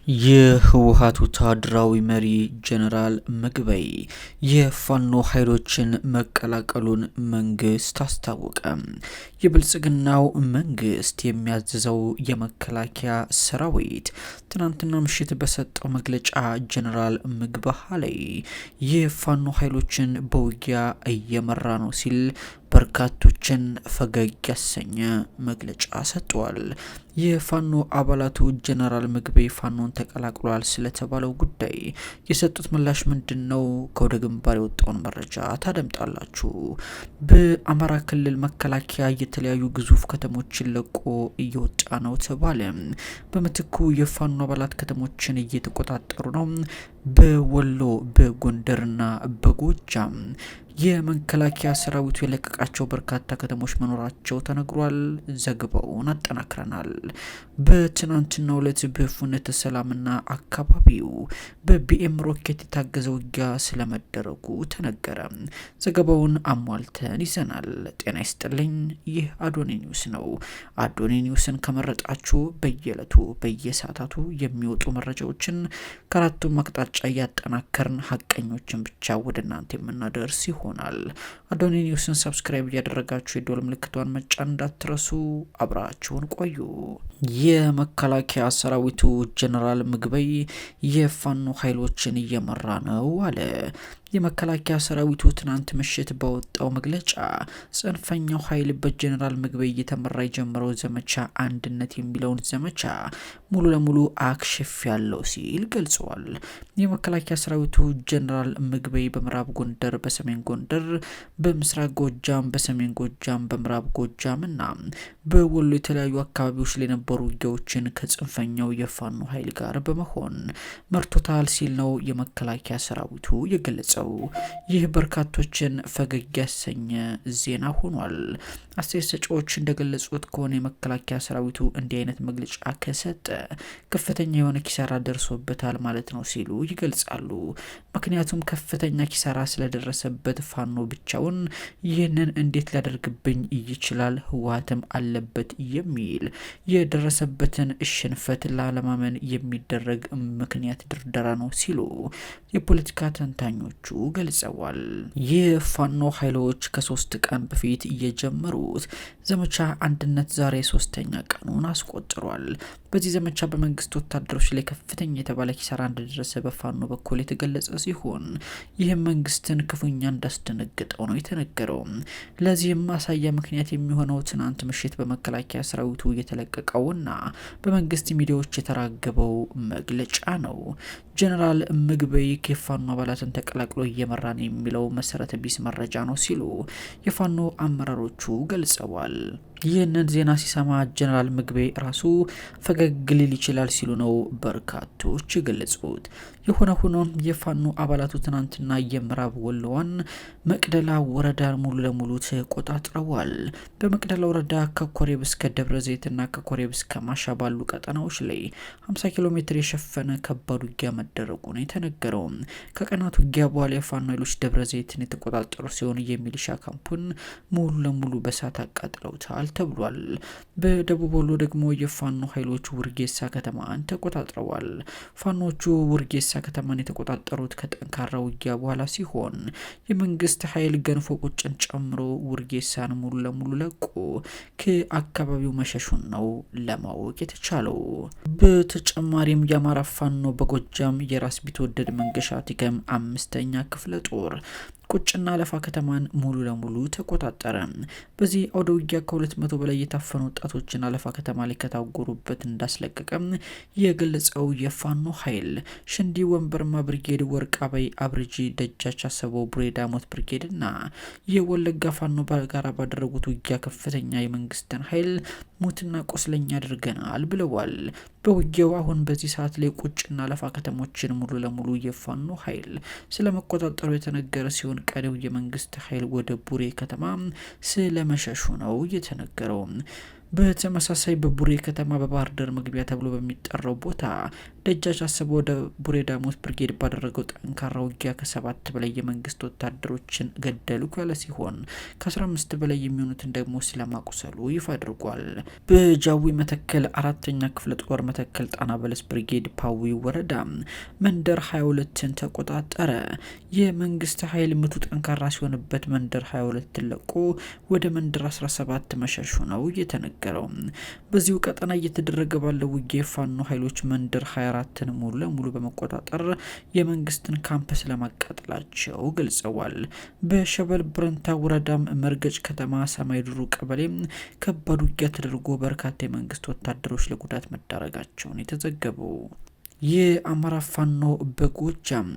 የህወሓት ወታደራዊ መሪ ጀነራል ምግበይ የፋኖ ኃይሎችን መቀላቀሉን መንግስት አስታወቀ። የብልጽግናው መንግስት የሚያዝዘው የመከላከያ ሰራዊት ትናንትና ምሽት በሰጠው መግለጫ ጀነራል ምግበይ ኃይሌ የፋኖ ኃይሎችን በውጊያ እየመራ ነው ሲል በርካቶችን ፈገግ ያሰኘ መግለጫ ሰጥቷል። የፋኖ አባላቱ ጀነራል ምግበይ ፋኖን ተቀላቅሏል ስለተባለው ጉዳይ የሰጡት ምላሽ ምንድን ነው? ከወደ ግንባር የወጣውን መረጃ ታደምጣላችሁ። በአማራ ክልል መከላከያ የተለያዩ ግዙፍ ከተሞችን ለቆ እየወጣ ነው ተባለ። በምትኩ የፋኖ አባላት ከተሞችን እየተቆጣጠሩ ነው። በወሎ፣ በጎንደርና በጎጃም የመከላከያ ሰራዊቱ የለቀቃቸው በርካታ ከተሞች መኖራቸው ተነግሯል። ዘገባውን አጠናክረናል። በትናንትናው ዕለት በፍኖተ ሰላምና አካባቢው በቢኤም ሮኬት የታገዘ ውጊያ ስለመደረጉ ተነገረ። ዘገባውን አሟልተን ይዘናል። ጤና ይስጥልኝ። ይህ አዶኒ ኒውስ ነው። አዶኒ ኒውስን ከመረጣችሁ በየዕለቱ በየሰዓታቱ የሚወጡ መረጃዎችን ከአራቱም አቅጣጫ እያጠናከርን ሀቀኞችን ብቻ ወደ እናንተ የምናደርስ ይሆናል። አዶኒ ኒውስን subscribe እያደረጋችሁ የደወል ምልክቷን መጫን እንዳትረሱ። አብራችሁን ቆዩ። የመከላከያ ሰራዊቱ ጀነራል ምግበይ የፋኖ ኃይሎችን እየመራ ነው አለ። የመከላከያ ሰራዊቱ ትናንት ምሽት ባወጣው መግለጫ ጽንፈኛው ኃይል በጀኔራል ምግበይ እየተመራ የጀመረው ዘመቻ አንድነት የሚለውን ዘመቻ ሙሉ ለሙሉ አክሽፍ ያለው ሲል ገልጸዋል። የመከላከያ ሰራዊቱ ጀኔራል ምግበይ በምዕራብ ጎንደር፣ በሰሜን ጎንደር፣ በምስራቅ ጎጃም፣ በሰሜን ጎጃም፣ በምዕራብ ጎጃም እና በወሎ የተለያዩ አካባቢዎች ላይ የነበሩ ውጊያዎችን ከጽንፈኛው የፋኖ ኃይል ጋር በመሆን መርቶታል ሲል ነው የመከላከያ ሰራዊቱ የገለጸው። ይህ በርካቶችን ፈገግ ያሰኘ ዜና ሆኗል። አስተያየት ሰጪዎች እንደገለጹት ከሆነ የመከላከያ ሰራዊቱ እንዲህ አይነት መግለጫ ከሰጠ ከፍተኛ የሆነ ኪሳራ ደርሶበታል ማለት ነው ሲሉ ይገልጻሉ። ምክንያቱም ከፍተኛ ኪሳራ ስለደረሰበት ፋኖ ብቻውን ይህንን እንዴት ሊያደርግብኝ ይችላል፣ ህወሓትም አለበት የሚል የደረሰበትን ሽንፈት ላለማመን የሚደረግ ምክንያት ድርደራ ነው ሲሉ የፖለቲካ ተንታኞቹ ገልጸዋል። የፋኖ ኃይሎች ከ3 ቀን በፊት የጀመሩት ዘመቻ አንድነት ዛሬ 3ኛ ቀኑን አስቆጥሯል። በዚህ ዘመቻ በመንግስት ወታደሮች ላይ ከፍተኛ የተባለ ኪሳራ እንደደረሰ በፋኖ በኩል የተገለጸ ሲሆን ይህም መንግስትን ክፉኛ እንዳስደነገጠው ነው የተነገረው። ለዚህም ማሳያ ምክንያት የሚሆነው ትናንት ምሽት በመከላከያ ሰራዊቱ የተለቀቀውና በመንግስት ሚዲያዎች የተራገበው መግለጫ ነው። ጀነራል ምግበይ የፋኖ አባላትን ተቀላቅሎ እየመራ ነው የሚለው መሰረተ ቢስ መረጃ ነው ሲሉ የፋኖ አመራሮቹ ገልጸዋል። ይህንን ዜና ሲሰማ ጀነራል ምግበይ ራሱ ፈገግ ሊል ይችላል ሲሉ ነው በርካቶች የገለጹት። የሆነ ሆኖ የፋኖ አባላቱ ትናንትና የምዕራብ ወሎዋን መቅደላ ወረዳን ሙሉ ለሙሉ ተቆጣጥረዋል። በመቅደላ ወረዳ ከኮሬብ እስከ ደብረ ዘይትና ከኮሬብ እስከ ማሻ ባሉ ቀጠናዎች ላይ 50 ኪሎ ሜትር የሸፈነ ከባድ ውጊያ መደረጉ ነው የተነገረው። ከቀናት ውጊያ በኋላ የፋኖ ኃይሎች ደብረ ዘይትን የተቆጣጠሩ ሲሆን የሚሊሻ ካምፑን ሙሉ ለሙሉ በሳት አቃጥለውታል ተብሏል። በደቡብ ወሎ ደግሞ የፋኖ ኃይሎች ውርጌሳ ከተማን ተቆጣጥረዋል። ፋኖቹ ውርጌሳ ከተማን የተቆጣጠሩት ከጠንካራ ውጊያ በኋላ ሲሆን የመንግስት ኃይል ገንፎ ቁጭን ጨምሮ ውርጌሳን ሙሉ ለሙሉ ለቆ ከአካባቢው መሸሹን ነው ለማወቅ የተቻለው። በተጨማሪም የአማራ ፋኖ በጎጃም የራስ ቢትወደድ መንገሻ ቲከም 5ኛ ክፍለ ጦር ቁጭና አለፋ ከተማን ሙሉ ለሙሉ ተቆጣጠረ። በዚህ አውደ ውጊያ ከ200 በላይ የታፈኑ ወጣቶችን አለፋ ከተማ ላይ ከታጎሩበት እንዳስለቀቀ የገለጸው የፋኖ ኃይል ሽንዲ ወንበርማ ብርጌድ፣ ወርቃባይ አብርጂ፣ ደጃች አሰበው፣ ቡሬ ዳሞት ብርጌድ እና የወለጋ ፋኖ በጋራ ባደረጉት ውጊያ ከፍተኛ የመንግስትን ኃይል ሙትና ቆስለኛ አድርገናል ብለዋል። በውጊያው አሁን በዚህ ሰዓት ላይ ቁጭና አለፋ ከተሞችን ሙሉ ለሙሉ የፋኖ ኃይል ስለመቆጣጠሩ የተነገረ ሲሆን ቀሪው የመንግስት ኃይል ወደ ቡሬ ከተማ ስለመሸሹ ነው የተነገረው። በተመሳሳይ በቡሬ ከተማ በባህር ዳር መግቢያ ተብሎ በሚጠራው ቦታ ደጃች አሰበ ወደ ቡሬ ዳሞት ብርጌድ ባደረገው ጠንካራ ውጊያ ከ7 በላይ የመንግስት ወታደሮችን ገደልኩ ያለ ሲሆን ከ15 በላይ የሚሆኑትን ደግሞ ስለማቁሰሉ ይፋ አድርጓል። በጃዊ መተከል 4ኛ ክፍለ ጦር መተከል ጣና በለስ ብርጌድ ፓዊ ወረዳ መንደር 22ን ተቆጣጠረ። የመንግስት ኃይል ምቱ ጠንካራ ሲሆንበት መንደር 22 ለቆ ወደ መንደር 17 መሸሹ ነው የተነገረው። በዚሁ ቀጠና እየተደረገ ባለው ውጊያ የፋኖ ኃይሎች መንደር 24ን ሙሉ ለሙሉ በመቆጣጠር የመንግስትን ካምፕ ስለማቃጠላቸው ገልጸዋል። በሸበል ብረንታ ወረዳም መርገጭ ከተማ ሰማይ ዱሩ ቀበሌ ከባድ ውጊያ ተደርጎ በርካታ የመንግስት ወታደሮች ለጉዳት መዳረጋቸውን የተዘገበው። የአማራ ፋኖ በጎጃም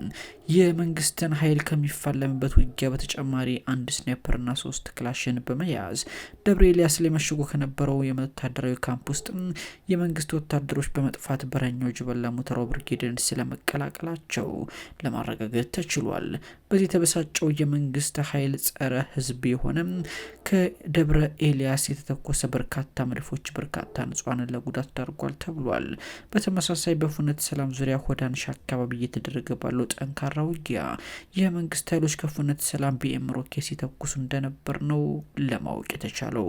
የመንግስትን ኃይል ከሚፋለምበት ውጊያ በተጨማሪ 1 ስናይፐርና 3 ክላሽን በመያዝ ደብረ ኤልያስ ላይ መሽጎ ከነበረው የወታደራዊ ካምፕ ውስጥ የመንግስት ወታደሮች በመጥፋት በረኛው ጅበላ ሙተራው ብርጌድን ስለመቀላቀላቸው ለማረጋገጥ ተችሏል። በዚህ የተበሳጨው የመንግስት ኃይል ጸረ ህዝብ የሆነ ከደብረ ኤልያስ የተተኮሰ በርካታ መድፎች በርካታ ንጹሃንን ለጉዳት ዳርጓል ተብሏል። በተመሳሳይ በፉነት ሰላም ዙሪያ ሆዳንሻ አካባቢ እየተደረገ ባለው ጠንካራ ውጊያ የመንግስት ኃይሎች ከፉነት ሰላም ቢኤም ሮኬት ሲተኩሱ እንደነበር ነው ለማወቅ የተቻለው።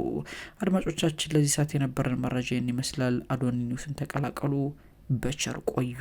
አድማጮቻችን ለዚህ ሰዓት የነበረን መረጃ ይህን ይመስላል። አዶኒ ኒውስን ተቀላቀሉ። በቸር ቆዩ።